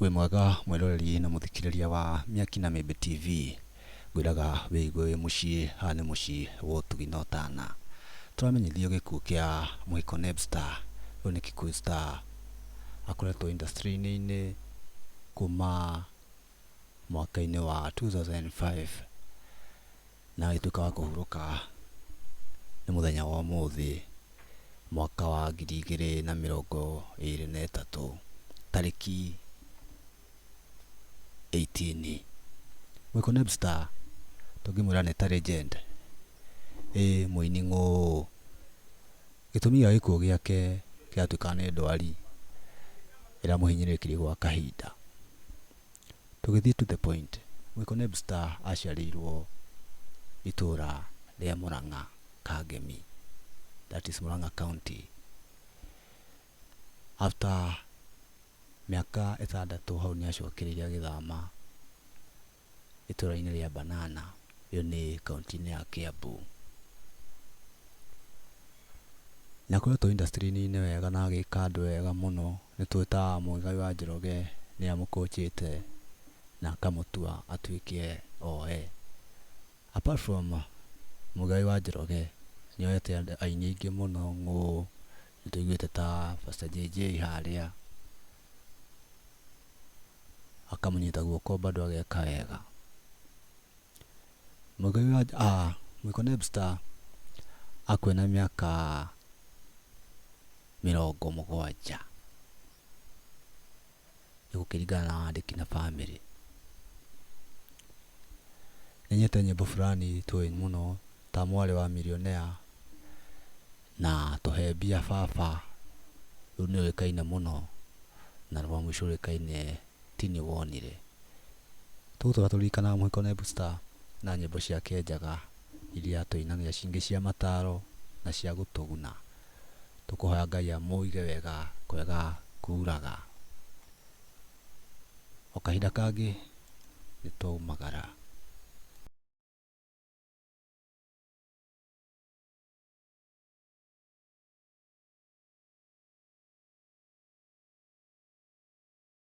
Wĩ mwega mwĩroreri na mũthikĩrĩria wa Mĩaki na Mĩmbi TV, ngwĩraga wĩigue wĩ mũciĩ, haha nĩ mũciĩ wa ũtugi na ũtana. Tũramenyithio gĩkuũ kĩa Mũhiko Nebstar, ũyũ nĩ Kikuyu star, akoretwo industry-inĩ kuma mwaka-inĩ wa 2005 na agĩtuĩka wa kũhurũka nĩ mũthenya wa ũmũthĩ mwaka wa 2023 tarĩki 18. Mũiko Nebstar tũngĩmwĩra nĩ ta legend, ĩ mũini ng'ũũ. Gĩtũmi gĩa gĩkuũ gĩake kĩratuĩka nĩ ndwari ĩramũhinyĩrĩrĩkirie gwa kahinda. Tũgĩthiĩ to the point, Mũiko Nebstar aciarĩirwo itũra rĩa Mũrang'a Kangemi, that is Murang'a County. After mĩaka ĩtandatũ hau nĩ acokereirie agĩthama itũra-inĩ rĩa Banana, ĩyo nĩ kaũntĩ-inĩ ya Kiambu. Nĩ akoretwo industry-inĩ wega na agĩka andũ wega mũno, nĩ tũĩ ta Mũigai wa Njoroge nĩ amũkũnjĩte na akamũtua atuĩke oe. Apart from Mũigai wa Njoroge, nĩ oete aini aingĩ mũno ng'ũũ, nĩ tũiguĩte ta Pastor JJ harĩa, akamũnyita guoko bado ageka wega. Mũigai wa Mũiko Nebstar akuĩ na mĩaka 70, ĩgũkĩringana na wandĩki na bamĩrĩ. Nĩnyendete nyĩmbo fulani tũĩ mũno ta mwarĩ wa millionaire na tũhe mbia baba, rũu nĩ rũĩkaine mũno na rwa mũico rũĩkaine ti nĩ wonire. Tũgũtũra tũririkanaga Mũhiko Nebstar na nyĩmbo ciake njega iria tũinaga cingĩ cia mataro na cia gũtũguna. Tũkũhoya Ngai amũige wega kwega kuraga. O kahinda kangĩ nĩ twaumagara.